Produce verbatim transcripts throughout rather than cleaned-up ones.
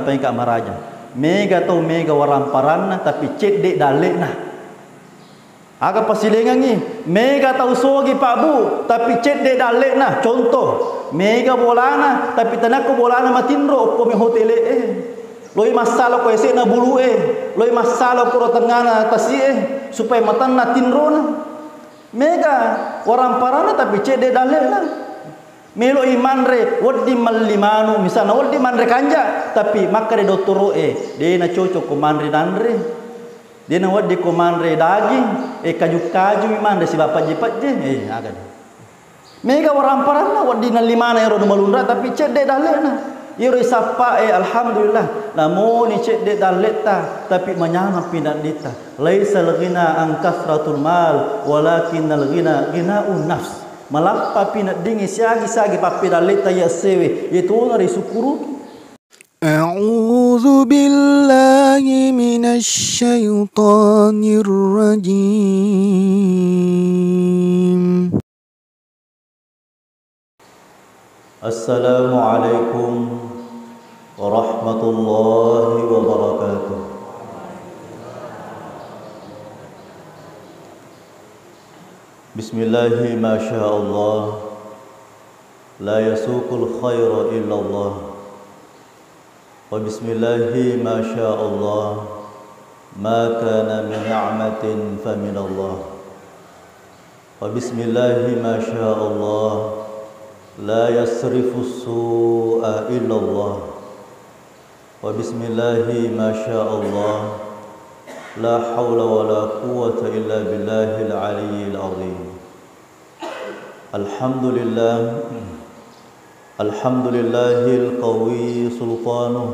Pengka maraja. Mega tau mega waramparanna, tapi cedde dalle'na. Aga pasilengengngi, mega tau sogi, Pak, Bu, tapi cedde dalle'na. Contoh, mega bolana, tapi tenakko bolana matinro, okko mi hotele'e. Loi massala ko ese'na bulu'e, loi massala ko ro tengngana tasi'e, supaya matanna tinrona. Mega waramparanna, tapi cedde dalle'na. Melo'i manre wedding melli manu, misalna wedding manre kanja, tapi makkeda dottoro'e, de' nacocok ko manre nanre, de' nawedding ko manre daging, e, kaju-kajumi manre sibawa pejje-pejje, e, aga de'. Mega waramparanna wedding nelli maneng ero nu malunra, tapi cedde dalle'na. Iyaro isappa'e, alhamdulillah, namoni cedde dalle'ta, tapi manyameng pinadditta. Laisal ghina an kasratul mal, walakinnal ghina ghina'un nafs. Malappa pineddingngi siagi-siagi pappedalle'ta iya essewe, iyetona risukkuruki. أعوذ بالله من الشيطان الرجيم. السلام عليكم ورحمة الله وبركاته. بسم الله ما شاء الله، لا يسوق الخير إلا الله. وبسم الله ما شاء الله، ما كان من نعمة فمن الله. وبسم الله ما شاء الله، لا يصرف السوء إلا الله. وبسم الله ما شاء الله، لا حول ولا قوة إلا بالله العلي العظيم. الحمد لله، الحمد لله القوي سلطانه،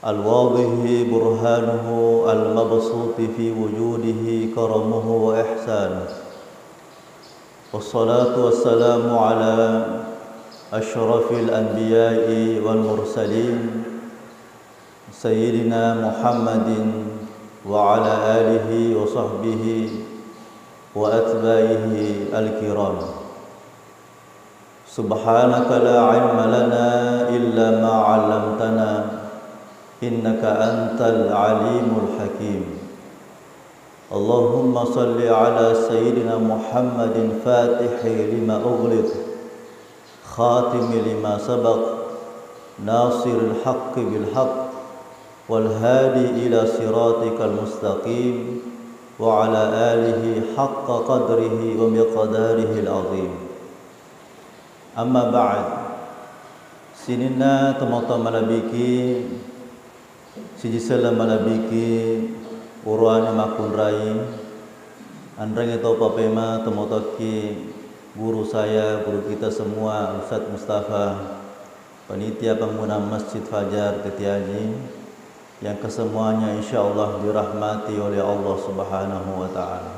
الواضح برهانه، المبسوط في وجوده كرمه وإحسانه. والصلاة والسلام على أشرف الأنبياء والمرسلين، سيدنا محمد وعلى آله وصحبه وأتباعه الكرام. سبحانك لا علم لنا إلا ما علمتنا إنك أنت العليم الحكيم. اللهم صل على سيدنا محمد فاتح لما أغلق خاتم لما سبق ناصر الحق بالحق والهادي إلى صراطك المستقيم وعلى آله حق قدره ومقداره العظيم. Amma ba'd. Sininna tomatoa malebbi'ki, siji selleng malebbi'ki, orowane makkunrai, anrengnge topa pema tomatoakki, guru saya, guru kita semua, Ustadz Mustafa, panitia pembangunan Masjid Fajar Tetiaji, yang kesemuanya insyaallah dirahmati oleh Allah Subhanahu wa Ta'ala.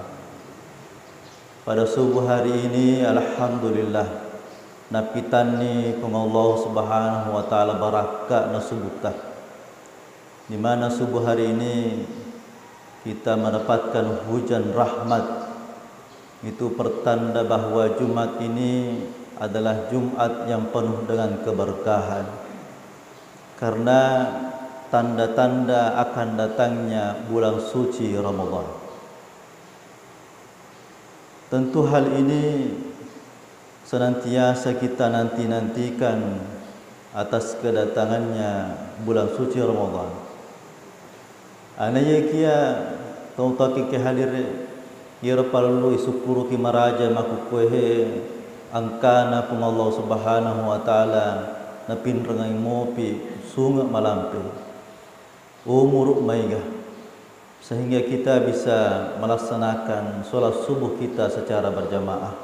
Pada subuh hari ini, alhamdulillah, nappitanni Puang Allah Subhanahu wa Ta'ala barakka'na subuhta, di mana subuh hari ini kita mendapatkan hujan rahmat. Itu pertanda bahwa Jumat ini adalah Jumat yang penuh dengan keberkahan, karena tanda-tanda akan datangnya bulan suci Ramadan. Tentu hal ini senantiasa kita nanti-nantikan atas kedatangannya bulan suci Ramadan. Anayakia tau takki ke hadir, iyaro parellu isukkuruki maraja makkukkuehe engkana Puang Allah Subhanahu wa Ta'ala napinrengai mopi sunge malampe, umuru maiga, sehingga kita bisa melaksanakan sholat subuh kita secara berjamaah.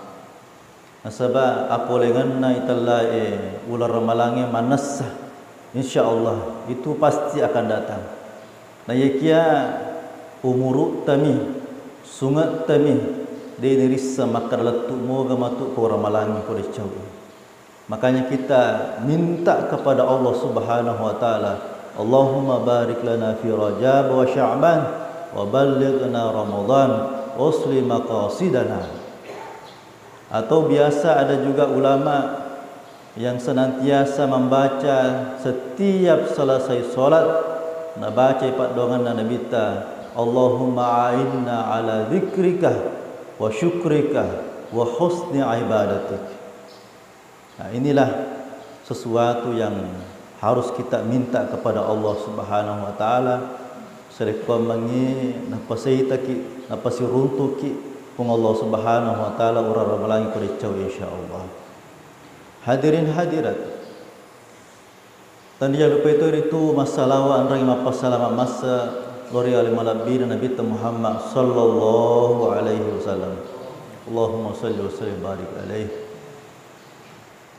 Nasaba apolengenna itellae uleng ramalangnge manessa, insya Allah itu pasti akan datang. Nayakia umuruttami, sungettami, de nirisseng makkeda lettu moga matu ko ramalangnge ko decau. Makanya kita minta kepada Allah Subhanahu wa Ta'ala, Allahumma barik lana fi Rajab wa Sya'ban wa ballighna Ramadan, usli maqasidana. Atau biasa ada juga ulama yang senantiasa membaca setiap selesai sholat, nabacai paddoanganna Nabitta, "Allahumma a'inna ala dzikrika wa syukrika wa husni ibadatik." Nah, inilah sesuatu yang harus kita minta kepada Allah Subhanahu wa Ta'ala. Sarekkuammengngi napaseitaki, napasiruntuki Puang Allah Subhanahu wa Ta'ala uraramalangi ko deccau, insyaallah. Hadirin hadirat, tania lupai to ritu massalawa anrangi mappasalama massa lori ale malebbina Nabitta Muhammad sallallahu alaihi wasallam. Allahumma salli wa sallim barik alaihi.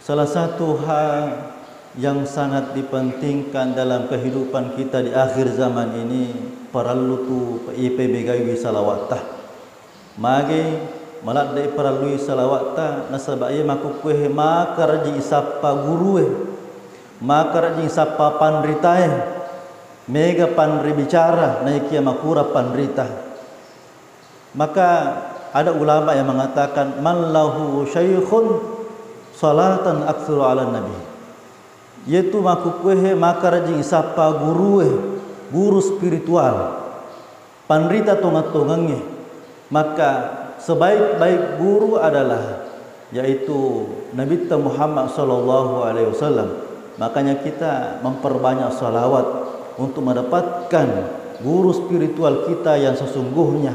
Salah satu hal yang sangat dipentingkan dalam kehidupan kita di akhir zaman ini, parellu tu ipemegaiwi salawatta. Magi maladde parellui salawatta, nasaba iya makkukkuehe makarajing isappa gurue, makarajing isappa panritae, mega panre bicara naikia makurang panrita. Maka ada ulama yang mengatakan, "Man lahu syaikhun salatan aktsuru ala nabi." Yaitu makkukkuehe makarajing isappa gurue, guru spiritual, panrita tongeng-tongengnge. Maka sebaik-baik guru adalah yaitu Nabitta Muhammad sallallahu alaihi wasallam. Makanya kita memperbanyak salawat untuk mendapatkan guru spiritual kita yang sesungguhnya,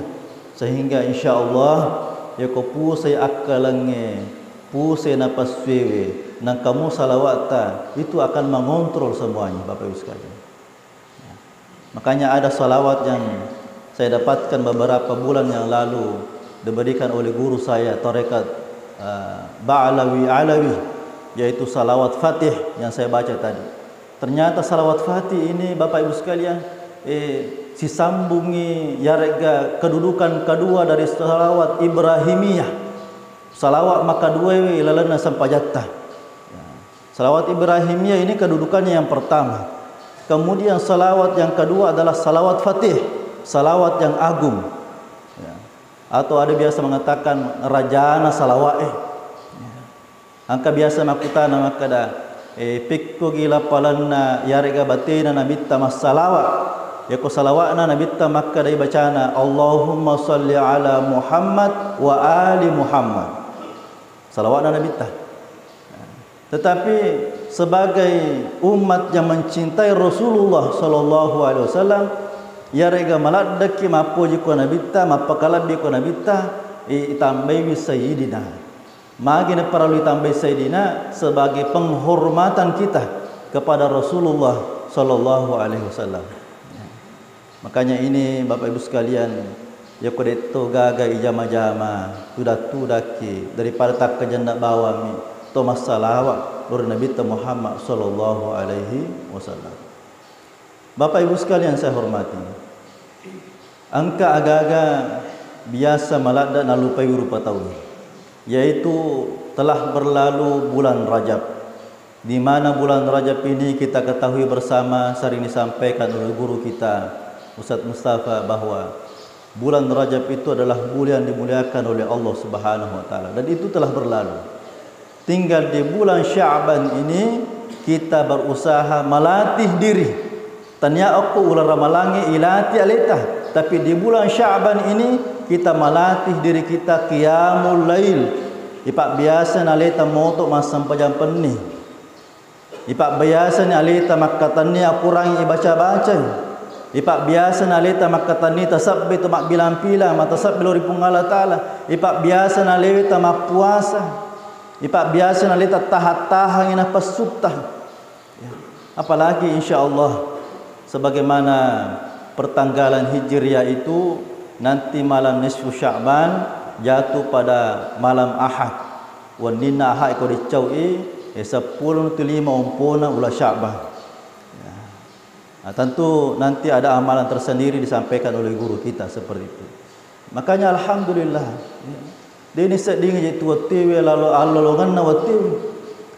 sehingga insya Allah yako pusai akkalengnge, pusai napassuewe, nangkamu salawatta, itu akan mengontrol semuanya, Bapak Ibu sekalian. Ya. Makanya ada salawat yang saya dapatkan beberapa bulan yang lalu diberikan oleh guru saya tarekat, eh, Ba'lawi Alawi, yaitu salawat Fatih yang saya baca tadi. Ternyata salawat Fatih ini, Bapak Ibu sekalian, eh, sisambungi yarega kedudukan kedua dari salawat Ibrahimiyah. Salawat makaduawe lalenna sempajatta. Ya. Salawat Ibrahimiyah ini kedudukannya yang pertama. Kemudian salawat yang kedua adalah salawat Fatih, salawat yang agung. Ya. Atau ada biasa mengatakan rajana salawat, eh. Ya. Engka biasa makkutana makkeda, eh, pekkogi lapalanna yarega batena Nabitta massalawa. Yako salawatna Nabitta makkeda ibacana, "Allahumma salli ala Muhammad wa ali Muhammad." Salawatna Nabitta. Tetapi sebagai umat yang mencintai Rasulullah sallallahu alaihi wasallam, yarega maladdeki mappoji ko Nabitta, mappakalabbi ko Nabitta, i-, itambaiwi Sayyidina. Magi naparallu itambai Sayyidina? Sebagai penghormatan kita kepada Rasulullah sallallahu alaihi wasallam. Makanya ini, Bapak Ibu sekalian, yako detto gaga ijama-jama, tuda-tudakki, daripada takkajanna bawammi to massalawa lori Nabitta Muhammad sallallahu alaihi wasallam. Bapak Ibu sekalian saya hormati, engka agaga biasa maladda nalupai rupa tau, yaitu telah berlalu bulan Rajab. Di mana bulan Rajab ini kita ketahui bersama, sering disampaikan oleh guru kita, Ustadz Mustafa, bahwa bulan Rajab itu adalah bulan yang dimuliakan oleh Allah Subhanahu wa Ta'ala, dan itu telah berlalu. Tinggal di bulan Sya'ban ini kita berusaha melatih diri. Tania okko uleng Ramalangnge ilati aleta, tapi di bulan Sya'ban ini kita melatih diri kita qiyamul lail. Ipabbiasa naleta moto massempajang penni. Ipabbiasani aleta makkatenni akurangi ibaca-bacai. Ipabbiasani aleta makkatenni tasabbe to mabbilang-pilang, matasabbe lao ri Puang Allah Ta'ala. Ipabbiasani aleta mappuasa. Ipabbiasani aleta taha-tahangi napessutta. Ya. Apalagi insya Allah, sebagaimana pertanggalan Hijriah itu, nanti malam nisfu Sya'ban jatuh pada malam Ahad. Wenninna Ahad ko diccau'i, eh, seppulo tu lima ompona ula Sya'ban. Ya. Nah, tentu nanti ada amalan tersendiri disampaikan oleh guru kita seperti itu. Makanya alhamdulillah, ya. Deni sedding je tu wettuwe lalo allolonganna wettuwe.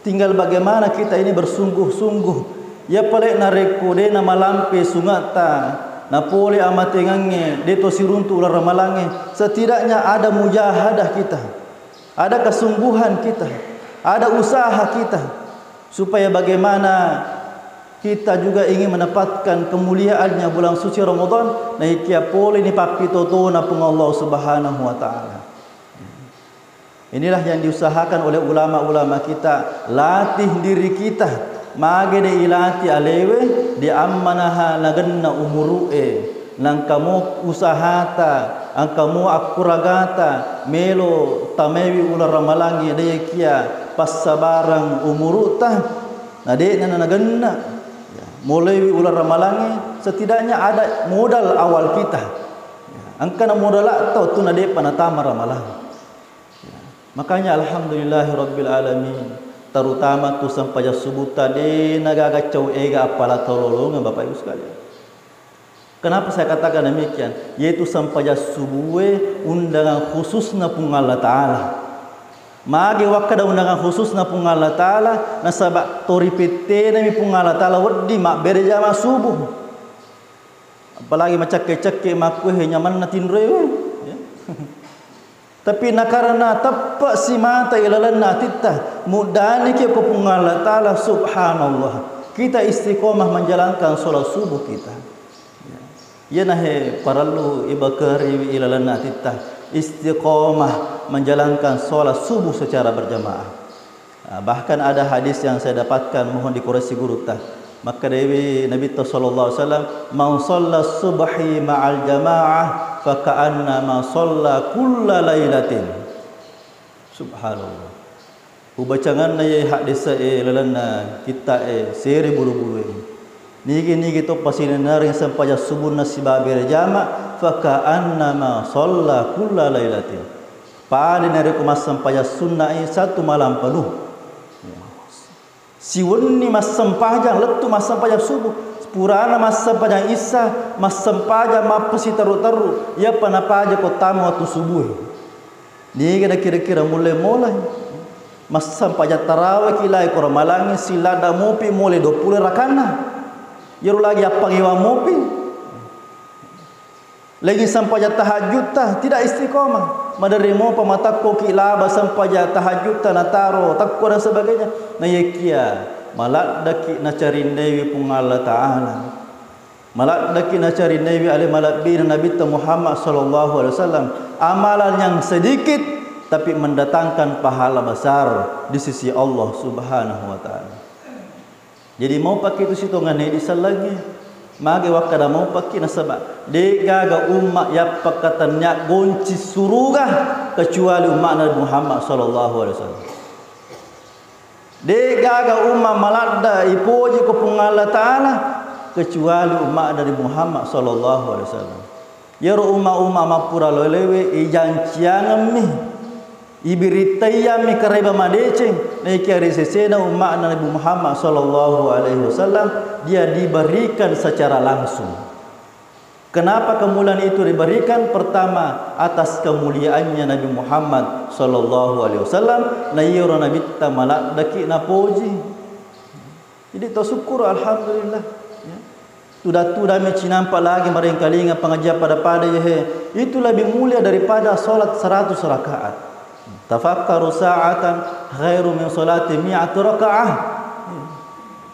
Tinggal bagaimana kita ini bersungguh-sungguh. Ya pale narekko de namalampe sungata, napole amatengangnge, de to siruntu uleng Ramalangnge, setidaknya ada mujahadah kita. Ada kesungguhan kita, ada usaha kita. Supaya bagaimana kita juga ingin mendapatkan kemuliaannya bulan suci Ramadan, naikia pole ni pappitotona Puang Allah Subhanahu wa Ta'ala. Inilah yang diusahakan oleh ulama-ulama kita, latih diri kita. Mage de ilati alewe, di ammanaha nagenna umuru'e. Nangkamo usahata, angkamo akkuragata, melo tamewi uleng ramalangnge, dekia passabarang umuru'ta, na de'na nagenna. Ya, molewi uleng ramalangnge, setidaknya ada modal awal kita. Ya, engkana modal tau tu na de'pa natama ramalang. Ya. Makanya alhamdulillahirabbil alamin, terutama tu sempajang subuhta de nagaga cau ega appala tololongeng Bapak Ibu sekalian. Kenapa saya katakan demikian? Yaitu sempajang subuhe undangan khususna Puang Allah Ta'ala. Mage wakkada undangan khususna Puang Allah Ta'ala, nasaba tori pettenami Puang Allah Ta'ala wedding mabbere jama subuh. Apalagi macakke-cakke makkue nyamanna tinroe, ya. Tapi nakarena teppe simata ilalenna atitta, muddaniki ko Puang Allah Ta'ala, subhanallah. Kita istiqomah menjalankan sholat subuh kita. Ya. Iyanahe parellu ibakariwi ilalenna atitta, istiqomah menjalankan sholat subuh secara berjamaah. Ah, bahkan ada hadis yang saya dapatkan, mohon dikoreksi gurutta. Makkedawi Nabitta sallallahu alaihi wasallam, "Man shalla subhi ma'al jama'ah faka'annama shalla kulla lailatin." Subhanallah. Ubacanganna ye hadis e lalenna kitta e sere bulu-bulu e. Nigi-nigi to pasinennareng sempajang subuhna sibawa berjama, faka'annama shalla kulla lailatin. Pada narekko massempajang sunna'i satu malam penuh. Siwenni massempajang, lettu massempajang subuh. Purana massempajang issa, massempajang mappasiteru-teru. Iyapa napaja ko tama wettu subuh. Niga na kira-kira mulle molai. Massempajang tarawih ki lai ko ramalangnge siladda mopi mole dua puluh rakanna. Iyaro lagi appangewa mopi. Lagi sempajang tahajudta, tidak istiqomah. Maderri mopa matakkoki laba sempajang tahajudta nataro takko dan sebagainya. Nayekia maladdaki nacarinnaiwi Puang Allah Ta'ala. Maladdaki nacarinnaiwi ale malebbina Nabitta Muhammad sallallahu alaihi wasallam. Amalan yang sedikit tapi mendatangkan pahala besar di sisi Allah Subhanahu wa Ta'ala. Jadi, maupakki tu sitongenna idi sellengnge. Mage wakkada maupakki nasaba de'gaga umma yappakkatennia gonci suruga kecuali umma'na Nabi Muhammad sallallahu alaihi wasallam. De'gaga umma maladda ipoji ko Puang Allah Ta'ala kecuali umma'na Nabi Muhammad sallallahu alaihi wasallam. Iyaro umma-umma mappura lolewe ijanciangemmi, ibirittaiammi kareba madeceng, naikia ri sesena umma'na Nabi Muhammad sallallahu alaihi wasallam, dia diberikan secara langsung. Kenapa kemuliaan itu diberikan? Pertama, atas kemuliaannya Nabi Muhammad sallallahu alaihi wasallam, na iyaro nabitta maladdaki napoji. Jadi tau syukur, alhamdulillah. Ya. Tuda-tudami cinampa lagi marengkalinga pengajian pada-pada ya he. Itu lebih mulia daripada salat seratus rakaat. Tafakkaru sa'atan khairu min salati mi'ati rakaah. Ya.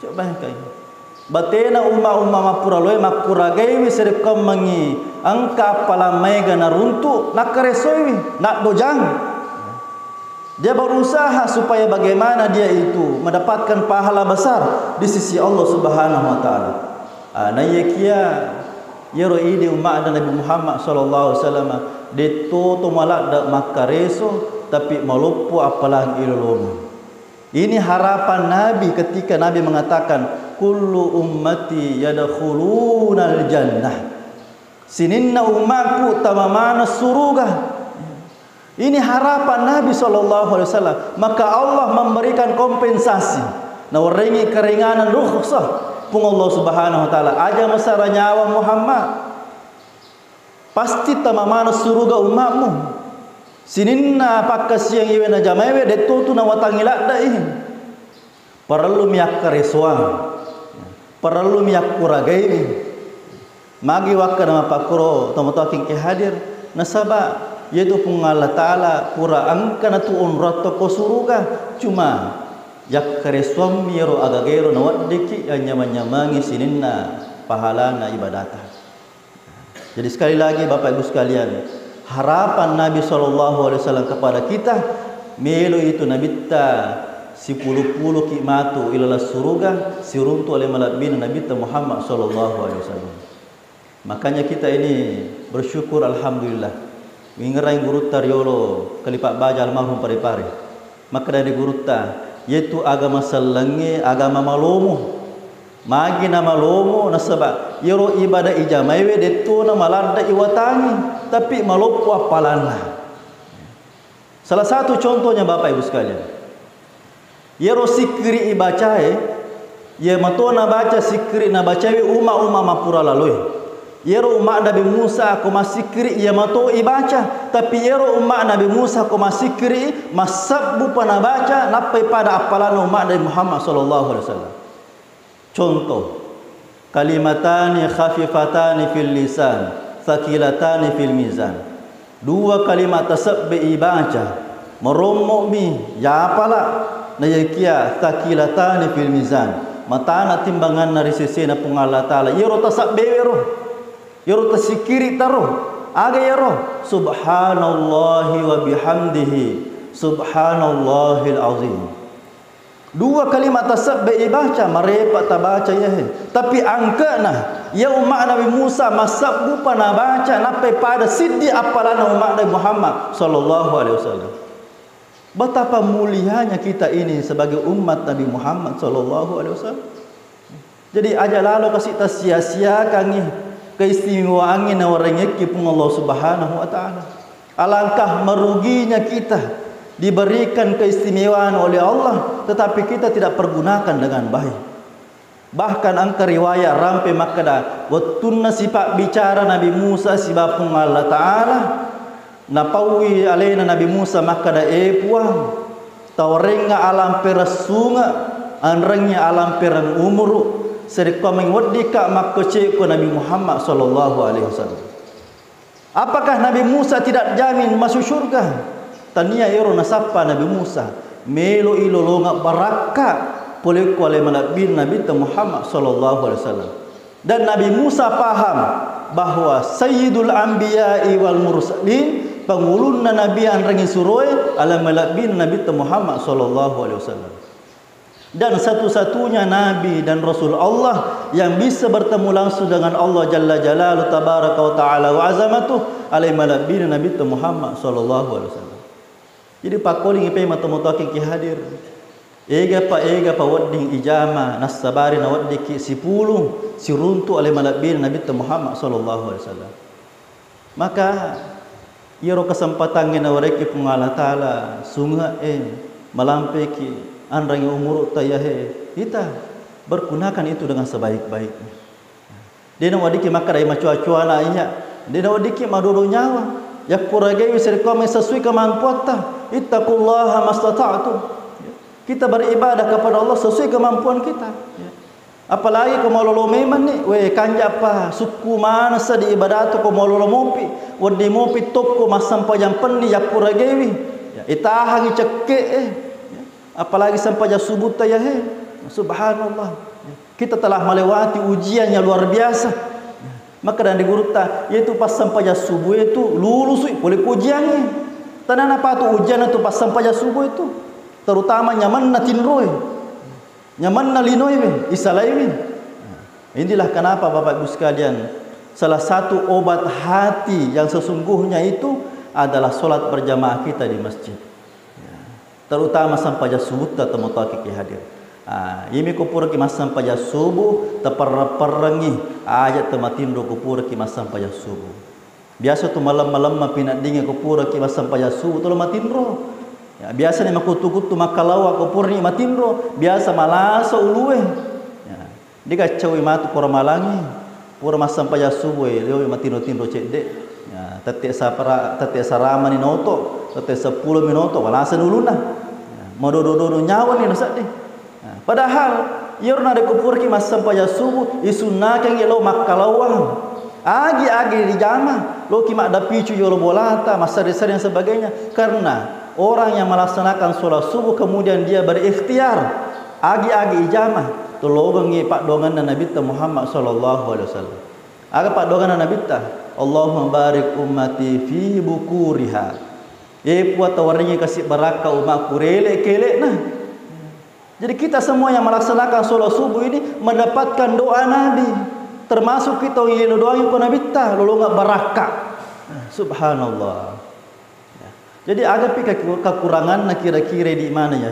Coba bayangkan. Batena umma-umma mappura loe makkuragaiwi serekkammengi engka appalang maega naruntu nakkaresoiwi naddojang. Dia berusaha supaya bagaimana dia itu mendapatkan pahala besar di sisi Allah Subhanahu wa Ta'ala. Ah, naiyakia iyaro idi umma'na Nabi Muhammad sallallahu alaihi wasallam, detto to maladde makkareso, tapi maloppo appalang ilolongeng. Ini harapan Nabi ketika Nabi mengatakan, "Kullu ummati yadkhulunal jannah." Sininna ummaku tama maneng suruga. Ini harapan Nabi sallallahu alaihi wasallam. Maka Allah memberikan kompensasi. Nawerengi keringanan, rukhsah Puang Allah Subhanahu wa Ta'ala. Aja masara nyawa Muhammad. Pasti tama maneng suruga ummamu. Sininna pakkasiang iwe najamaiwe, detto tu nawatangi laddai. Parellumi akkaresoang, parellumi akkuragaiwi. Magi wakkeda mappakkuro tomatoakkeng ke hadir, nasaba iyatu Puang Allah Ta'ala pura engka natu onrong tokko suruga, cuma Yakkaresuammi iyaro agagaero naweddikki yanyamang-nyamangi sininna pahalana ibadata. Jadi sekali lagi Bapak Ibu sekalian, harapan Nabi sallallahu alaihi wasallam kepada kita, melo itu Nabitta sipulu-puluki matu ilalang suruga, siruntu ale malebbina Nabitta Muhammad sallallahu alaihi wasallam. Makanya kita ini bersyukur, alhamdulillah. Wingerai gurutta riolo Khalifah Baja almarhum Pare-Pare. Makkeda di gurutta, "Yetu agama sellengnge, agama malomo." Magi na malomo, nasaba iyaro ibadah ijamaiwe dettona maladde iwatangi, tapi maloppo appalanna. Salah satu contohnya, Bapak Ibu sekalian, iyaro sikkiri ibacae, iya mato nabaca sikkiri nabacaiwi umma-umma mappura laloe. Iyaro umma Nabi Musa ko massikkiri iya mato ibaca, tapi iyaro umma Nabi Musa ko massikkiri massebbu pa nabaca nappai pada appalanna umma Nabi Muhammad sallallahu alaihi wasallam. Contoh, kalimatani khafifatani fil lisan, tsaqilatani fil mizan. Dua kalimat tasebbe ibaca, marommo'mi yapala, nayakia tsaqilatani fil mizan, matana timbanganna ri sesena Puang Allah Taala. Iyaro tasebbewe ro, iyaro tasikiri taro, aga iyaro? Subhanallahi wa bihamdihi, subhanallahil azim. Dua kalimat tasebbe ibaca, marepa tabaca iyahe. Tapi angke'na, iya umma Nabi Musa massebbu pa nabaca nappai pada siddi appalanna umma Nabi Muhammad sallallahu alaihi wasallam. Betapa mulianya kita ini sebagai umat Nabi Muhammad sallallahu alaihi wasallam. Jadi aja lalo kasi tasia-siakangngi keistimewaangnge nawarengekki Puang Allah Subhanahu wa Ta'ala. Alangkah meruginya kita diberikan keistimewaan oleh Allah, tetapi kita tidak pergunakan dengan baik. Bahkan engka riwayat rampe makkeda, wettunna sipabbicara Nabi Musa siba Puang Allah Ta'ala, napaui alena Nabi Musa makkeda, "E Puang, tawarengnga alampereng sunge, anrengngi alampereng umuru, serekkuameng weddikka makkoceko Nabi Muhammad sallallahu alaihi wasallam." Apakah Nabi Musa tidak jamin masuk surga? Tania ero nasappa Nabi Musa, meloi lolongeng barakka pole ko ale malebbina Nabitta Muhammad sallallahu alaihi wasallam. Dan Nabi Musa paham bahwa Sayyidul Anbiya'i wal Mursalin, pangulunna Nabi anrengngi suroe, ale malebbina Nabitta Muhammad sallallahu alaihi wasallam. Dan satu-satunya Nabi dan Rasul Allah yang bisa bertemu langsung dengan Allah Jalla Jalaluhu Tabaraka wa Ta'ala wa Azamatuh, ale malebbina Nabitta Muhammad sallallahu alaihi wasallam. Jadi pakkolingi pe matoa-matoaki ki hadir. Ega pa, ega pa wedding ijama, nassabari naweddikki sipulung, siruntu ale malebbina Nabitta Muhammad sallallahu alaihi wasallam. Maka iyaro kesempatangnge nawarekki Puang Allah Ta'ala, sunge'e, malampeki, anrengngi umurutta iyahe, ita pergunakan itu dengan sebaik-baiknya. De' naweddikki makkeda macoa-coana iya, de' naweddikki madodo nyawa. Yakkuragaiwi serekkuameng sesuai kemampuatta. Ittaqullaha mastata'tum. Kita beribadah kepada Allah sesuai kemampuan kita. Apalagi ko malolo memanni, we, kanja'pa sukku manessa di ibadatu ko malolo mopi, wedding mopi tokko massempajang penni yakkuragaiwi. Ya, itahangi cekke'e. Ya, apalagi sempajang subuhta iyahe. Subhanallah. Ya. Kita telah melewati ujian yang luar biasa. Makkeda di gurutta, yaitu passempajang subuh itu lulusui pole ko ujiangnge. Tenana patu ujian itu passempajang subuh itu, terutama nyamanna tinroe, nyamanna linoe, isalaiwi. Inilah kenapa Bapak Ibu sekalian, salah satu obat hati yang sesungguhnya itu adalah sholat berjamaah kita di masjid. Terutama sempajang subutta tomatoaki ki hadir. Ah, iyami ko puraki massempajang subuh, taperreng-perrengi aja' to matinro ko puraki massempajang subuh. Biasa tu malem-malemma pinaddingi ko puraki massempajang subuh, tolo matinro. Ya, biasa ni makuttu-kuttu makkalawa ko purani matinro, biasa malasa ulue. Ya. De'ga caui matu ko ramalangngi, pura massempajang subuh e, lioi matinro-tinro cedde'. Ya, tette sapara-, tette saramani noto, tette seppulo mi noto, walasani ulunna. Ya, madodo-dodo nyawani nasedding. Ya, padahal iyaro narekko puraki massempajang subuh, isunnakengngi lao makkalawang. Agi-agi rijama, loki maddapicu yolo bolata, massari-sari dan sebagainya. Karena orang yang melaksanakan sholat subuh kemudian dia berikhtiar Agi-agi ijama, tolongengngi paddoangenna Nabitta Muhammad sallallahu alaihi wasallam. Aga paddoangenna Nabitta? "Allahumma barik ummati fi bukuriha." "E Puang, tawarengngi kasi barakka umakku rele-kele'na." Jadi kita semua yang melaksanakan sholat subuh ini mendapatkan doa Nabi. Termasuk kita yang doangi ko Nabitta, lolonga barakka. Subhanallah. Ya. Jadi agapi keku-, kekuranganna kira-kira di mana ya?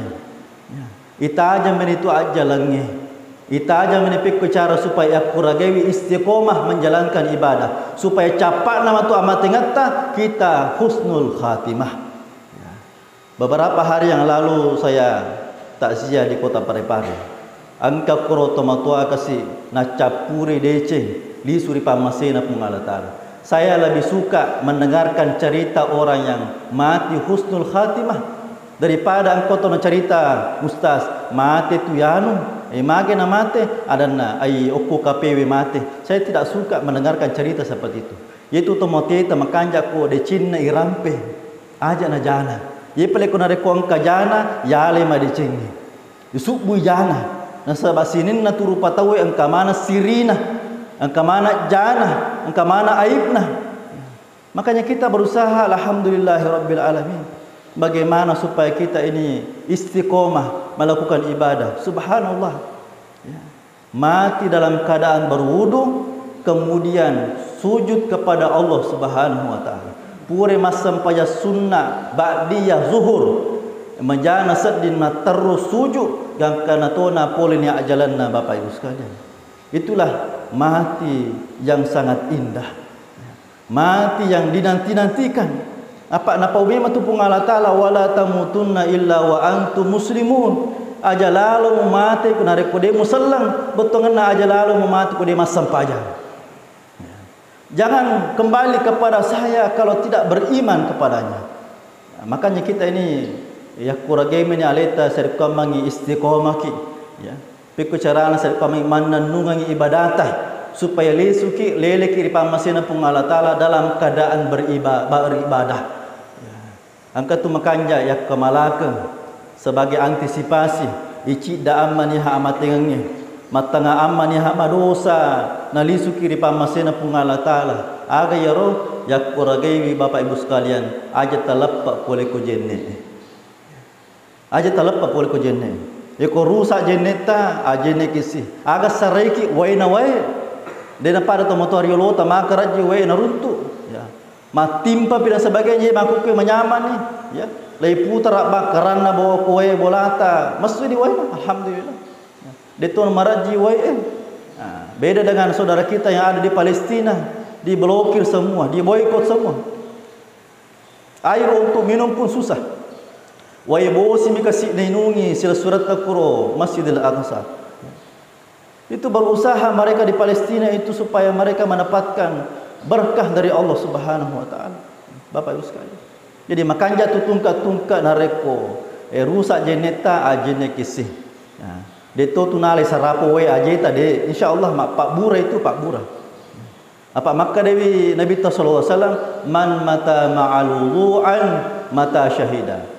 Ya. Itajang meni tu ajjalangnge. Itajang meni pekko cara supaya akkuragaiwi istiqomah menjalankan ibadah. Supaya cappa'na matu amatengetta kita husnul khatimah. Ya. Beberapa hari yang lalu saya takziah di Kota Parepare. Engka koro tomatoa kasi naccappuri deceng lisu ri pammasena Puang Allah Ta'ala. Saya lebih suka mendengarkan cerita orang yang mati husnul khatimah daripada engka to nacarita, "Ustaz, mate tu yanu, eh, mage na mate?" Adanna, "Ai, okko kapewe mate." Saya tidak suka mendengarkan cerita seperti itu. Yaitu tomatoa makanja ko decenna irampe. Aja na jana. Ye pale ko narekko engka jana, yale madecengnge. Isubbui jana. Nasaba sininna tu rupa tauwe engka maneng sirina, engka maneng jana, engka maneng aibna. Makanya kita berusaha, alhamdulillahirabbil alamin. Bagaimana supaya kita ini istiqomah melakukan ibadah. Subhanallah. Ya. Mati dalam keadaan berwudu, kemudian sujud kepada Allah Subhanahu wa Ta'ala. Pura massempajang sunna, ba'diyah, zuhur, majana sedding matterru sujud, gangkana tona pole ni ajalanna, Bapak Ibu sekalian. Itulah mati yang sangat indah. Mati yang dinanti-nantikan. Apa napau memang tu Puang Allah Ta'ala, "Wala tamutunna illa wa antum muslimun." Aja lalo mumate ku narekko de muselleng, bettuangenna aja lalo mumate ku de massempajang. Jangan kembali kepada saya kalau tidak beriman kepadanya. Makanya kita ini, yakkuragaiwi ni aleta sarekkuammengngi istiqomah ki, ya. Pekko carana sarekkuammengngi mannennungengngi ibadata supaya lesuki, leleki ri pammasena Puang Allah Ta'ala dalam keadaan beriba-, beribadah. Ya. Engka tu makanja yakkamalakeng sebagai antisipasi, icidda ammaniha amatengengnge, mattengnga ammaniha madosa, nalisuki ri pammasena Puang Allah Ta'ala. Aga iyaro? Yakkuragaiwi Bapak Ibu sekalian, aja taleppa pole ko jenne. Aja taleppa pole ko jenne. Yako rusak jennetta, ajenneki si. Aga saraiki waena wae. De napada tomatoa riolota maka rajji wae naruntu. Ya. Mattimpa pi dan sebagainya, makkukku manyamani, ya. Lai putara bakkaranna bawa koe bolata, messu di waena, alhamdulillah. Ya. Detto marajji wae, eh. Nah, beda dengan saudara kita yang ada di Palestina, diblokir semua, diboikot semua. Air untuk minum pun susah. Wae bosi mi kasi nainungi silessuretta kuro Masjidil Aqsa. Itu berusaha mereka di Palestina itu supaya mereka mendapatkan berkah dari Allah Subhanahu wa Ta'ala. Bapak Ibu sekalian. Jadi, makanja tu tungka-tungka narekko, eh, rusak jennetta, ajenne kisi. Nah, detto tu nalai sarapo wae ajeta de, insya Allah ma-, pabbura itu, pabbura. Apa makkedawi Nabitta sallallahu alaihi wasallam, "Man mata ma'al wudu'an mata syahida."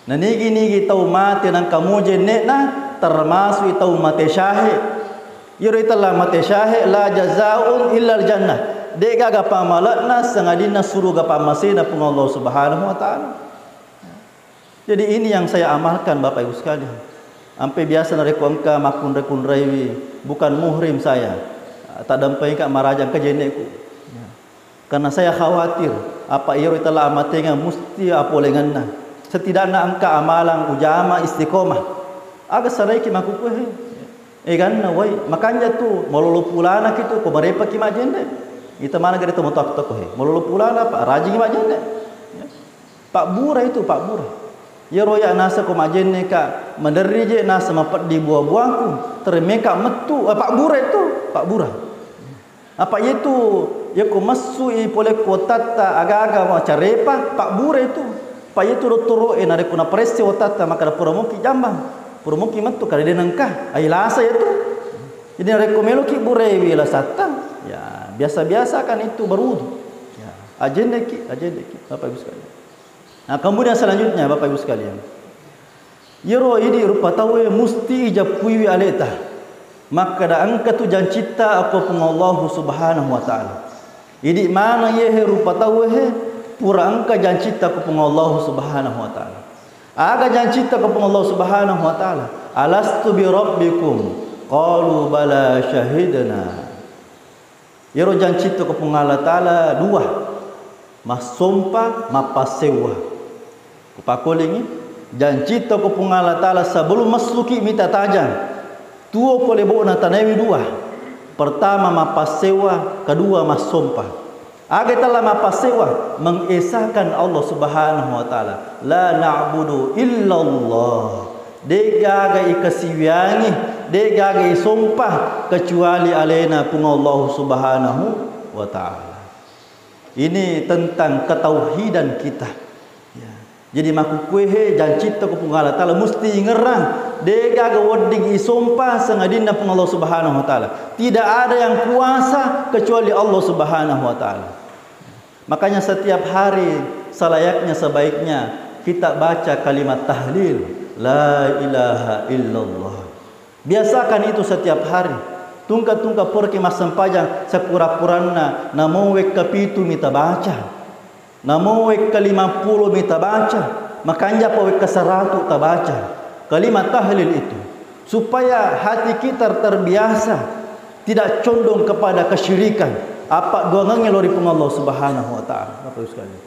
Nanigi-nigi tau mate nangka mujennekna, termasuk tau mate syahid. Iyaro itella mate syahid, la jazaa'un illal jannah. De'gaga pamalekna sangadinna suruga pammasena Puang Allah Subhanahu wa Ta'ala. Jadi, ini yang saya amalkan, Bapak Ibu sekalian. Ampe biasa narekko engka makkunrai-kunraiwi, bukan muhrim saya. Taddampengika maraja engka jenne'ku. Ya. Karena saya khawatir, apa iyaro itella amatenga musti apolengenna. Setidakna engka amalang ujama istiqomah. Aga saraiki makkukue. Eganna wai, makanja tu, malolo pulanaki tu, ko marepaki majjenne. Ita mana gede tomo tokko he. Malolo pulana, Pak, rajingi majjenne. Ya. Pabbura itu, pabbura. Iyaro ya nasa ko majjenne ka, maderri je nasa mapeddi buah-buahku, termeka mettu, eh, pabbura itu, pabbura. Apa itu, ya ko messu i pole ko tatta aga-aga macarepa, pabbura itu. Pa itu dottoro e narekko naparesse otatta maka pura moki jambang. Pura moki mettu kada de nengka. Ai lasa itu. Jadi narekko meloki burewi lasatta, ya biasa-biasa kan itu berwudu. Ya, ajenneki, ajenneki, Bapak Ibu sekalian. Nah, kemudian selanjutnya, Bapak Ibu sekalian, Iyaro idi rupa tauwe musti ijappuiwi aleta. Makkeda engka tu jancitta okko Puang Allahu Subhanahu wa Ta'ala. Idi maneng iyehe rupa tauwe he pura engka jancitta ko Puang Allahu Subhanahu wa Ta'ala. Aga jancitta ko Puang Allahu Subhanahu wa Ta'ala? "Alastu bi rabbikum?" Qalu, "Bala, syahidna." Iyaro jancitta ko Puang Allah Ta'ala dua, massompa, mappassewwa. Kupakolingi, jancitta ko Puang Allah Ta'ala sebelum massuki mita tajang, tuo ko lebo'na tanaewi dua. Pertama mappassewwa, kedua massompa. Aga tella mappassewwa? Mengesahkan Allah Subhanahu wa Ta'ala. La na'budu illallah. De'gaga ikasiwiangi, de'gaga isompa kecuali alena Puang Allah Subhanahu wa Ta'ala. Ini tentang ketauhidan kita. Ya. Jadi makkukkuehe jancitta ko Puang Allah Ta'ala musti ingerrang. De'gaga wedding isompa sangadinna Puang Allah Subhanahu wa Ta'ala. Tidak ada yang kuasa kecuali Allah Subhanahu wa Ta'ala. Makanya setiap hari selayaknya sebaiknya kita baca kalimat tahlil, la ilaha illallah. Biasakan itu setiap hari. Tungka-tungka puraki massempajang, sekura-kuranna namo wekka pitu mita baca. Namo wekka lima puluh mita baca. Makanja pa wekka seratu tabaca. Kalimat tahlil itu. Supaya hati kita terbiasa tidak condong kepada kesyirikan. Apa doangannya lori Puang Allah Subhanahu wa Ta'ala. Bapak Ibu sekalian.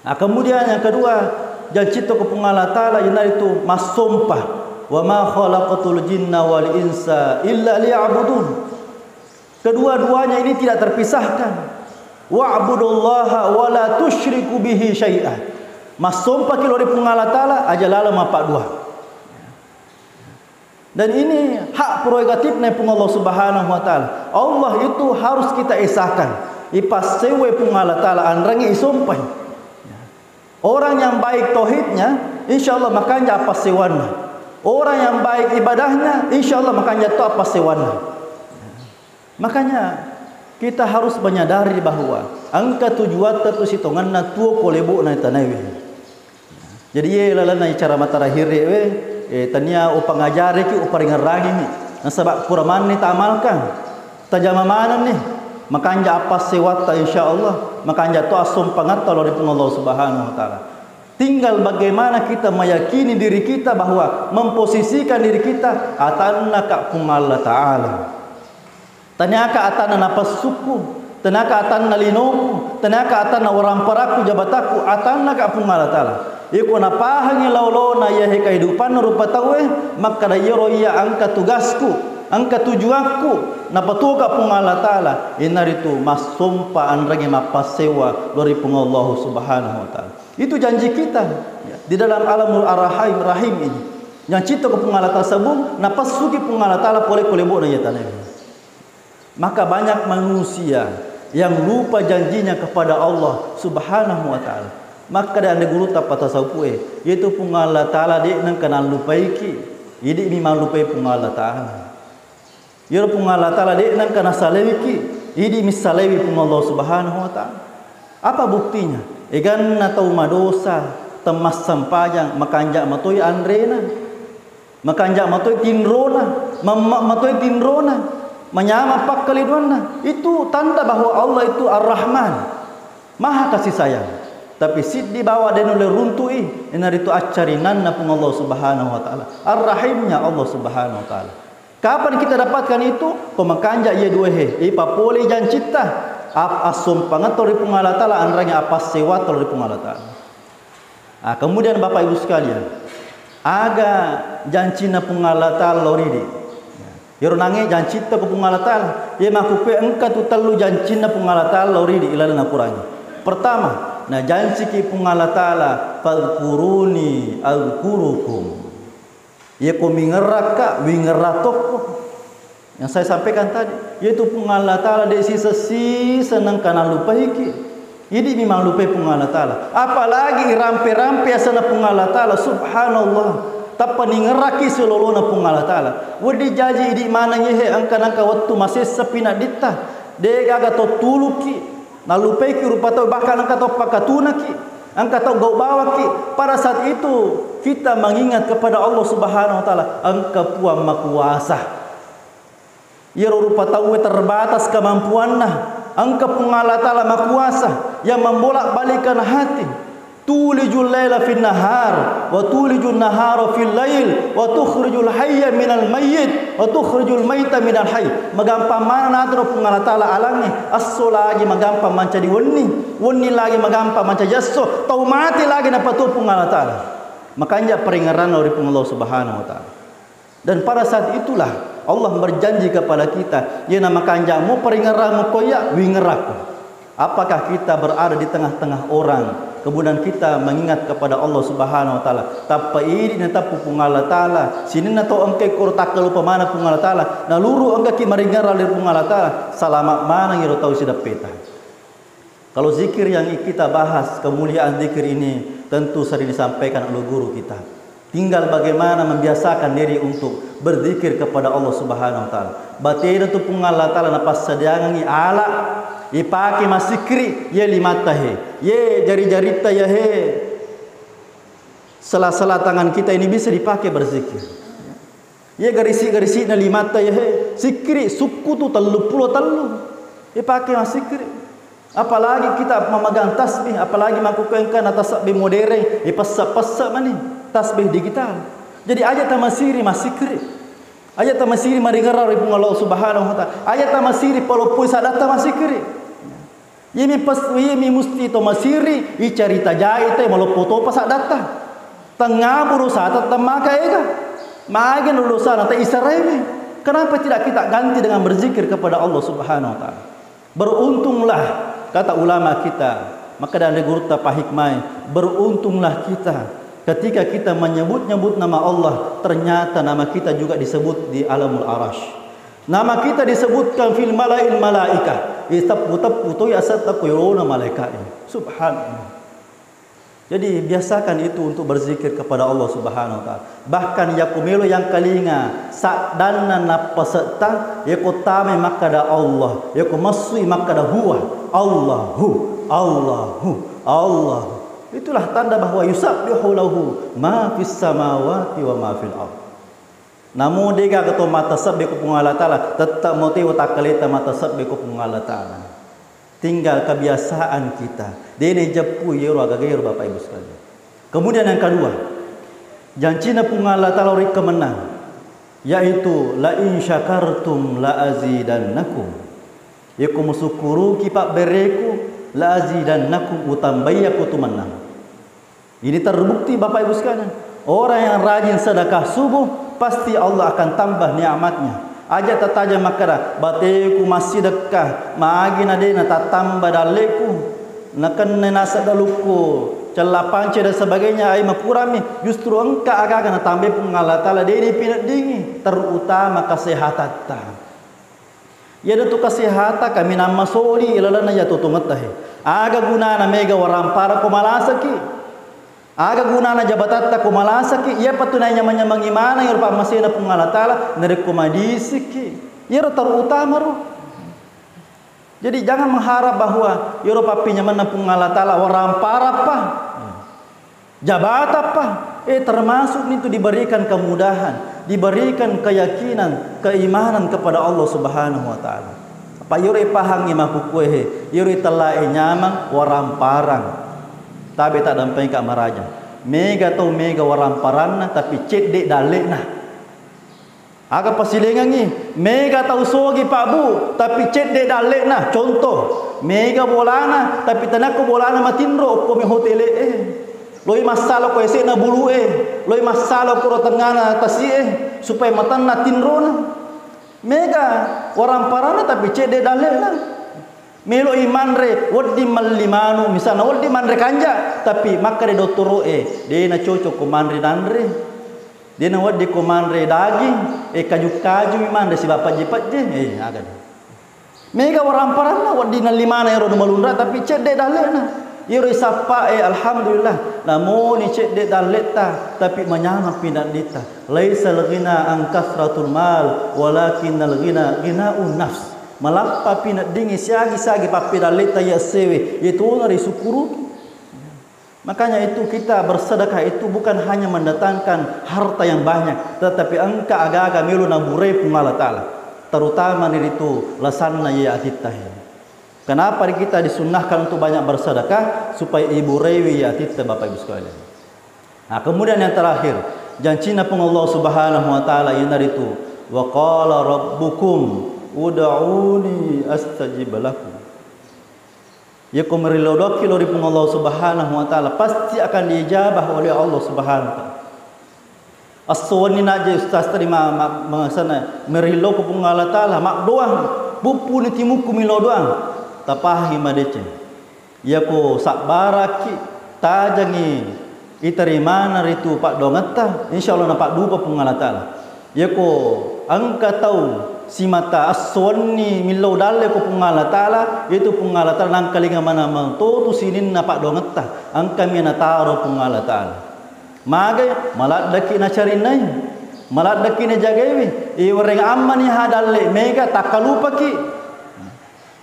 Nah, kemudian yang kedua, jancitta ko Puang Allah Ta'ala, iyanaritu massompa. "Wa ma khalaqtul jinna wal insa illa liya'budun." Kedua-duanya ini tidak terpisahkan. "Wa'budullaha wa la tusyriku bihi syai'a." Massompa ki lori Puang Allah Ta'ala, aja laleng mappaddua. Dan ini hak prerogatifnya Puang Allah Subhanahu wa Ta'ala. Allah itu harus kita esahkan. Ipassewwe Puang Allah Ta'ala, anrangi isompai. Orang yang baik tauhidnya, insya Allah makanja appassewanna. Orang yang baik ibadahnya, insya Allah makanja to appassewanna. Makanya kita harus menyadari bahwa engka tujuatta tu sitongenna tuo ko lebo'na tanaewe. Jadi iye lalenna icara matarahire'we, eh, tania upangajariki, uparingerrangimi. Nasaba pura manni taamalkan, tajama manenni, makanja appassewatta insya Allah, makanja to assompangatta lao ri Puang Allah Subhanahu wa Ta'ala. Tinggal bagaimana kita meyakini diri kita bahwa memposisikan diri kita atanna ka Puang Allah Ta'ala. Taniaka atanna napessukku, taniaka atanna linoku, taniaka atanna waramparakku, jabatakku, atanna ka Puang Allah Ta'ala. Iko napahangi laolona iyahe kaidupanna rupa tauwe, makkada iyaro iya engka tugasku, engka tujuakku, napatuoka Puang Allah Ta'ala, iyanaritu massompa anrangi mappassewa lao ri Puang Allah Subhanahu wa Ta'ala. Itu janji kita, ya, di dalam alamul arham, rahim ini. Yang cipta ko Puang Allah Ta'ala sebelum napessuki Puang Allah Ta'ala pole ko lebo'na iya tanae. Maka banyak manusia yang lupa janjinya kepada Allah Subhanahu wa Ta'ala. Maka dari ande guru tappa tasawufe, yaitu Puang Allah Ta'ala de' nengka nallupaiki, idi' mi mallupai Puang Allah Ta'ala. Iyaro Puang Allah Ta'ala de' nengka nasalaiwiki, idi' mi salaiwi Puang Allah Subhanahu wa Ta'ala. Apa buktinya? Eganna tau madosa, temmassempajang, makanja' matoi anrena. Makanja' matoi tinrona, mamma' matoi tinrona, manyameng pakkaliduanna. Itu tanda bahwa Allah itu Ar-Rahman, Maha Kasih Sayang. Tapi siddi bawang de' nulle runtu'i, iyanaritu accarinanna Puang Allah Subhanahu wa Ta'ala, Ar-Rahimnya Allah Subhanahu wa Ta'ala. Kapan kita dapatkan itu? Ko makanja' iya duae, ipapole jancinta, ap-, assompangetta ri Puang Allah Ta'ala, anrangi appassewata ri Puang Allah Ta'ala. Ah, kemudian Bapak Ibu sekalian, aga jancinna Puang Allah Ta'ala lao ridi'? Iyaro nangnge jancinta ko Puang Allah Ta'ala. Iya makkukkue engka tu tellu jancinna Puang Allah Ta'ala lao ridi' ilalenna Quran. Pertama, najanciki Puang Allah Ta'ala, "Fadzkuruni adzkurkum." Iya ko mingerrakka, wingerra tokko. Yang saya sampaikan tadi, yaitu Puang Allah Ta'ala de' sisa-sisa nengka nallupaiki. Idi' mi mallupai Puang Allah Ta'ala. Apalagi irampe-rampe asenna Puang Allah Ta'ala, subhanallah. Tappa ningerraki silolona Puang Allah Ta'ala. Wedding jaji idi' maneng iyahe engka nengka wettu masessa pinadditta. De' gaga to tuluki. Nallupaiki rupa tau, bahkan engka tau pakatunaki, engka tau gau' bawaki. Pada saat itu, Kita mengingat kepada Allah Subhanahu wa Ta'ala, engka Puang makuasa. Iyaro rupa tauwe terbatas kemampuanna, engka Puang Allah Ta'ala makuasa yang membolak-balikkan hati. Tulijul laila fin nahar, wa tulijun nahara fil lail, wa tukhrijul hayya minal mayyit, wa tukhrijul maita minal hayy. Magampang maneng natoro Puang Allah Ta'ala alangnge, esso lagi magampang mancaji wenni, wenni lagi magampang mancaji esso, tau mate lagi napatuo Puang Allah Ta'ala. Makanja paringerranna ri Puang Allah Subhanahu wa Ta'ala. Dan pada saat itulah Allah berjanji kepada kita, "Iyana makanja mo paringerramu koya, wingerakku." Apakah kita berada di tengah-tengah orang, kemudian kita mengingat kepada Allah Subhanahu wa Ta'ala? Tappa idi nateppu Puang Allah Ta'ala, sininna tau engka koro takkalupa maneng Puang Allah Ta'ala, naluru engkaki maringerrang ri Puang Allah Ta'ala, salama maneng iro tau sideppeta. Kalau zikir yang kita bahas, kemuliaan zikir ini tentu sering disampaikan oleh guru kita. Tinggal bagaimana membiasakan diri untuk berzikir kepada Allah Subhanahu wa Ta'ala. Batena tu Puang Allah Ta'ala napassadiangengi ala ipake massikkiri, ye limatta he, ye jari-jaritta ya he, sela-sela tangan kita ini bisa dipakai berzikir. Ye garisi-garisi'na limatta ya he, sikkiri sukkutu telluppulo tellu. Ipake massikkiri. Apalagi kita memegang tasbih, apalagi makkukkuengka na tasbih modern, ipesse-pesse mani tasbih digital. Jadi aja tamasiri massikkiri. Aja tamasiri maringerrang ri Puang Allah Subhanahu wa Ta'ala. Aja tamasiri paloppoi saddatta massikkiri. Iyami pes-, iyami musti to masiri, icarita jai te maloppo topa saddatta. Tengngaburu sata temmaka ega. Magi no dosana te isaraiwi. Kenapa tidak kita ganti dengan berzikir kepada Allah Subhanahu wa Ta'ala? Beruntunglah, kata ulama kita, makkeda anre gurutta pahikmai, beruntunglah kita ketika kita menyebut-nyebut nama Allah, ternyata nama kita juga disebut di alamul arash. Nama kita disebutkan fil malail malaikah. Iteppu-teppu toi asetta ko yolona malaika'e. Subhanallah. Jadi, biasakan itu untuk berzikir kepada Allah Subhanahu wa Ta'ala. Bahkan yakko melo yangkalinga saddanna nappasetta, yako tamai makkada Allah, yako massui makkada huwa, Allahu, Allahu, Allahu. Itulah tanda bahwa yusabbihu lahu ma fis samawati wa ma fil ard. Namo degaga to matasebbe ko Puang Allah Ta'ala, tette mo tewa takkaleta matasebbe ko Puang Allah Ta'ala. Tinggal kebiasaan kita. Dena ijeppu yero agagaero, Bapak Ibu sekalian. Kemudian yang kedua, jancina Puang Allah Ta'ala ri kemenang, yaitu la in syakartum la azidannakum. Yako musukkuruki pabbereku, la azidannakum, utambai yako tu mennang. Ini terbukti, Bapak Ibu sekalian. Orang yang rajin sedekah subuh, pasti Allah akan tambah nikmatnya. Aja tataja makkada, "Bateku massidekka, magi na de natattamba dalleku, nakenna naseng dalukku, cella pance dan sebagainya, ai makurami." Justru engka aga-aga natambai Puang Allah Ta'ala, de nipineddingi, terutama kesehatatta. Iyanatu kasehata kaminang masoli ilalenna iya totongetta he. Aga gunana mega waramparang ko malasaki? Aga gunana jabatatta ko malasaki? Iyapa tu nanyameng-nyamengi maneng iyaro pammasena Puang Allah Ta'ala narekko madisiki. Iyaro terutama ro. Jadi jangan mengharap bahwa iyaro pappinyamenna Puang Allah Ta'ala waramparappa. Jabatappa, eh, termasuk itu diberikan kemudahan, diberikan keyakinan, keimanan kepada Allah Subhanahu wa Ta'ala. Apa iyaro pahangngi makkukkue he, iyaro tellae nyameng waramparang. Tabe taddampengka maraja. Mega tau mega waramparanna, tapi cedde dalle'na. Aga pasilengengngi, mega tau sogi, Pak, Bu, tapi cedde dalle'na. Contoh, mega bolana, tapi tenakko bolana matinro, okko mi hotele'e. Loi massalo ko ese'na bulu'e, loi massalo ko ro tengngana tasi'e, supaya matanna tinrona. Mega waramparanna, tapi cedde dalle'na. Melo'i manre wedding melli manu, misalna wedding manre kanja, tapi makkeda dottoro'e, de nacocok ko manre nanre. De nawedding ko manre daging, eh, kaju-kajumi manre sibawa pejje-pejje, eh, aga de. Mega waramparanna wedding nalli maneng ero nu malunra, tapi cedde dalle'na. Iyaro isappa'e, alhamdulillah, namoni cedde dalle'ta, tapi manyameng pinadditta. Laisal ghina an kasratul mal, walakinnal ghina ghinaun nafs. Malappa pineddingi siagi-siagi pappedalle'ta iya essewe, iyetona risukkuruki. Makanya itu kita bersedekah itu bukan hanya mendatangkan harta yang banyak, tetapi engka aga-aga melo naburai Puang Allah Ta'ala, terutama niritu lasanna iya atitta he. Kenapa kita disunnahkan untuk banyak bersedekah? Supaya iburaiwi iya atitta, Bapak Ibu sekalian. Nah, kemudian yang terakhir, jancinna Puang Allah Subhanahu wa Ta'ala iyanaritu, "Wa qala rabbukum ud'uni astajib lakum." Yako merillau doangki lao ri Puang Allah Subhanahu wa Ta'ala, pasti akan diijabah oleh Allah Subhanahu wa Ta'ala. Esso wenni najje ustaz tadi ma-, ma-, mangsana merillau ko Puang Allah Ta'ala, maddoang, puppuni timukku millau doang, tapahangi madeceng. Yako sabbaraki, tajangi iterimana ritu paddoangetta, insya Allah napaddupa Puang Allah Ta'ala. Yako engka tau simata esso wenni millau dalle ko Puang Allah Ta'ala, itu Puang Allah Ta'ala nangkalinga manamang totu sininna paddoangetta, engkami nataro Puang Allah Ta'ala. Magai, maladdaki nacarinnai, maladdaki najagaiwi, iwereng ammani ha dalle mega takkalupaki.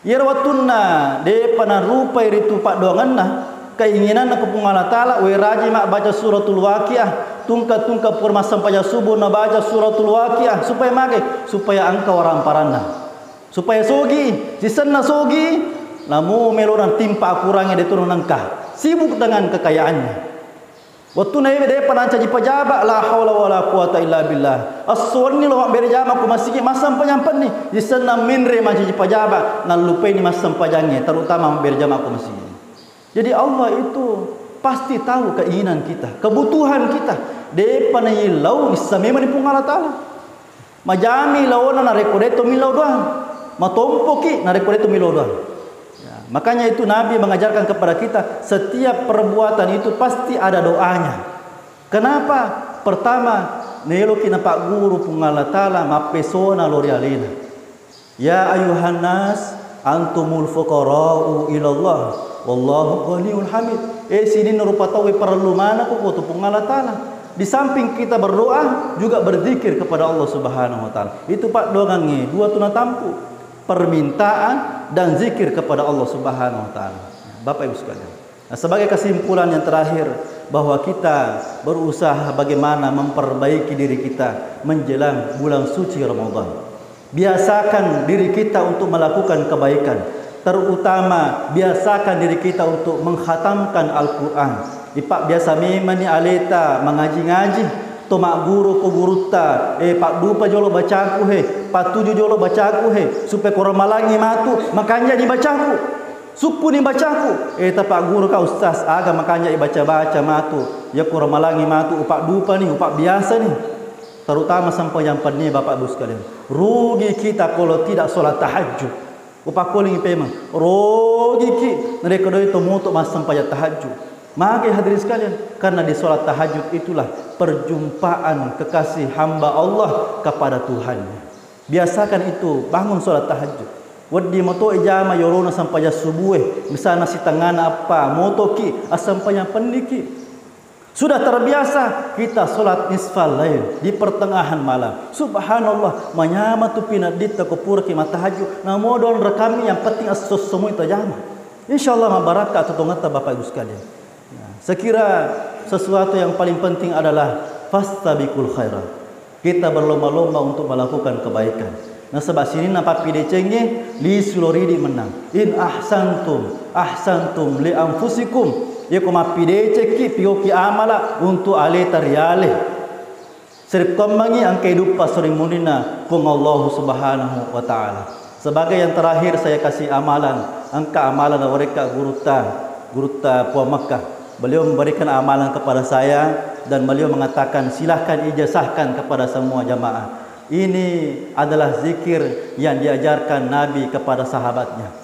Iyaro wettunna de'pa narupai ritu paddoangenna, keinginanna ko Puang Allah Ta'ala, weraji mabbaca suratul Waqiah, tungka-tungka pura massempajang subuh nabaca suratul Waqiah, supaya mage, supaya engka waramparanna, supaya sogi, sisenna sogi, namo melona timpa akurangi de'tu nengka, sibuk dengan kekayaannya. Wettuna iwe de'pa nancaji pajaba, la haula wala quwata illa billah. Esso wenni lo mabbere jama ko masigi, massempajang penni. Isenna menre mancaji pajaba, nallupaini massempajangnge, terutama mabbere jama ko masigi. Jadi Allah itu pasti tahu keinginan kita, kebutuhan kita. De'pa naillau, issa memang ni Puang Allah Ta'ala. Majami laona narekko de'to millau doang. Matompoki narekko de'to millau doang. Ya, makanya itu Nabi mengajarkan kepada kita, setiap perbuatan itu pasti ada doanya. Kenapa? Pertama, naeloki napagguru Puang Allah Ta'ala mappesona lao ri alena. Ya ayuhan nas, antumul fuqara'u ilallah, wallahu ghaniyul hamid. Eh, sininna rupa tauwe parellu manekko ko tu Puang Allah Ta'ala. Di samping kita berdoa, juga berzikir kepada Allah Subhanahu wa Ta'ala. Itu paddoangengnge dua tu natampu, permintaan dan zikir kepada Allah Subhanahu wa Ta'ala. Bapak Ibu sekalian, nah, sebagai kesimpulan yang terakhir, bahwa kita berusaha bagaimana memperbaiki diri kita menjelang bulan suci Ramadan. Biasakan diri kita untuk melakukan kebaikan, terutama biasakan diri kita untuk menghatamkan Al-Quran. Ipabbiasa memani aleta mangaji-ngaji, to magguru ko gurutta, eh, paddupa jolo bacaku he, patuju jolo bacaku he, supaya ko ramalangi matu, makanjani bacaku, sukkuni bacaku. Eh, tapagguru ka ustaz, aga makanjai baca-baca matu, ya ko ramalangi matu, upaddupani, upabbiasani. Terutama sempajang penni, Bapak Ibu sekalian. Rugi kita kalau tidak sholat tahajud. Upakkuling pemeng, rogiki narekko doi to moto massempajang tahajud. Maka hadirin sekalian, karena di sholat tahajud itulah perjumpaan kekasih hamba Allah kepada Tuhannya. Biasakan itu, bangun sholat tahajud. Wedding moto ijama yolona sempajang subuh, misalnya sitengana apa, motoki assempajang penniki. Sudah terbiasa kita sholat nisfal lail di pertengahan malam. Subhanallah, manyameng tu pinedditta ko puraki mattahajud. Namo doang rekammi, yang penting esso-esso moi tajama. Insya Allah mabarakka tu tongetta, Bapak Ibu sekalian. Ya, saya kira sesuatu yang paling penting adalah fastabiqul khairat. Kita berlomba-lomba untuk melakukan kebaikan. Nasaba sininna pappidecengnge lisu lo ridi mennang. In ahsantum, ahsantum li anfusikum. Yako mappidecekki, pioki amala untuk aleta riale. Serikkommengi engka iduppa sorimuninna Puang Allah Subhanahu wa Ta'ala. Sebagai yang terakhir saya kasih amalan, engka amalan nawarekka gurutta, gurutta Puang Makkah. Beliau memberikan amalan kepada saya dan beliau mengatakan, "Silahkan ijazahkan kepada semua jamaah." Ini adalah zikir yang diajarkan Nabi kepada sahabatnya.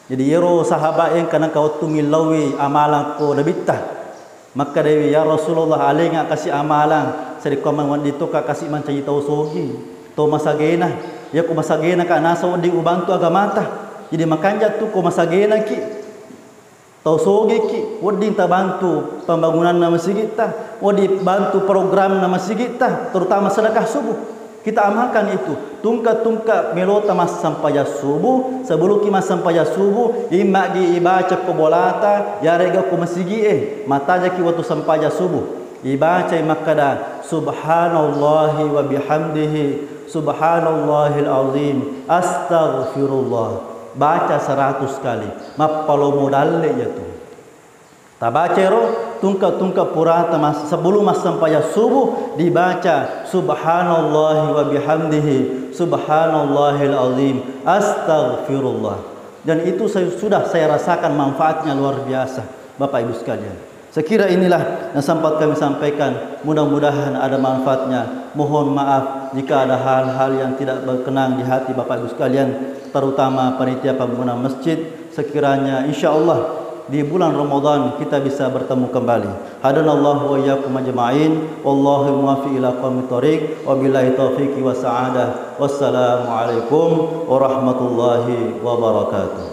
Jadi, iyaro sahabat engka nengka wettu millauwi amalang ko Nabitta. Makkedaiwi, "Ya Rasulullah, alenga kasi amalang, sarekkuamang wedding toka kasi mancaji tau sogi, tau masagena. Yako masagena ka naseng wedding ubantu agamata. Jadi, makanja tu ko masagenaki." Tau sogiki, wedding tabantu pembangunanna masigitta, wedding bantu programna masigitta, terutama sedekah subuh. Kita amalkan itu, tungka-tungka melota massempajang subuh, sebelumki massempajang subuh, immagi ibaca ko bolata, yarega ko masigi'e, matajaki wettu sempajang subuh. Ibacai makkada, "Subhanallahi wa bihamdihi, subhanallahil azim, astaghfirullah." Baca seratus kali, mappalomo dalle iyatu. Tabacairo tungka-tungka purata mas-, sebelum massempajang subuh dibaca, "Subhanallahi wa bihamdihi, subhanallahil azim, astaghfirullah." Dan itu saya, sudah saya rasakan manfaatnya luar biasa, Bapak Ibu sekalian. Saya kira inilah yang sempat kami sampaikan. Mudah-mudahan ada manfaatnya. Mohon maaf jika ada hal-hal yang tidak berkenan di hati Bapak Ibu sekalian, terutama panitia pembangunan masjid. Sekiranya, insya Allah, di bulan Ramadan kita bisa bertemu kembali. Hadanallahu wa iyyakum ajma'in. Wallahu muwaffiq ila aqwamit thariq. Wabillahi taufiq wa sa'adah. Wassalamualaikum warahmatullahi wabarakatuh.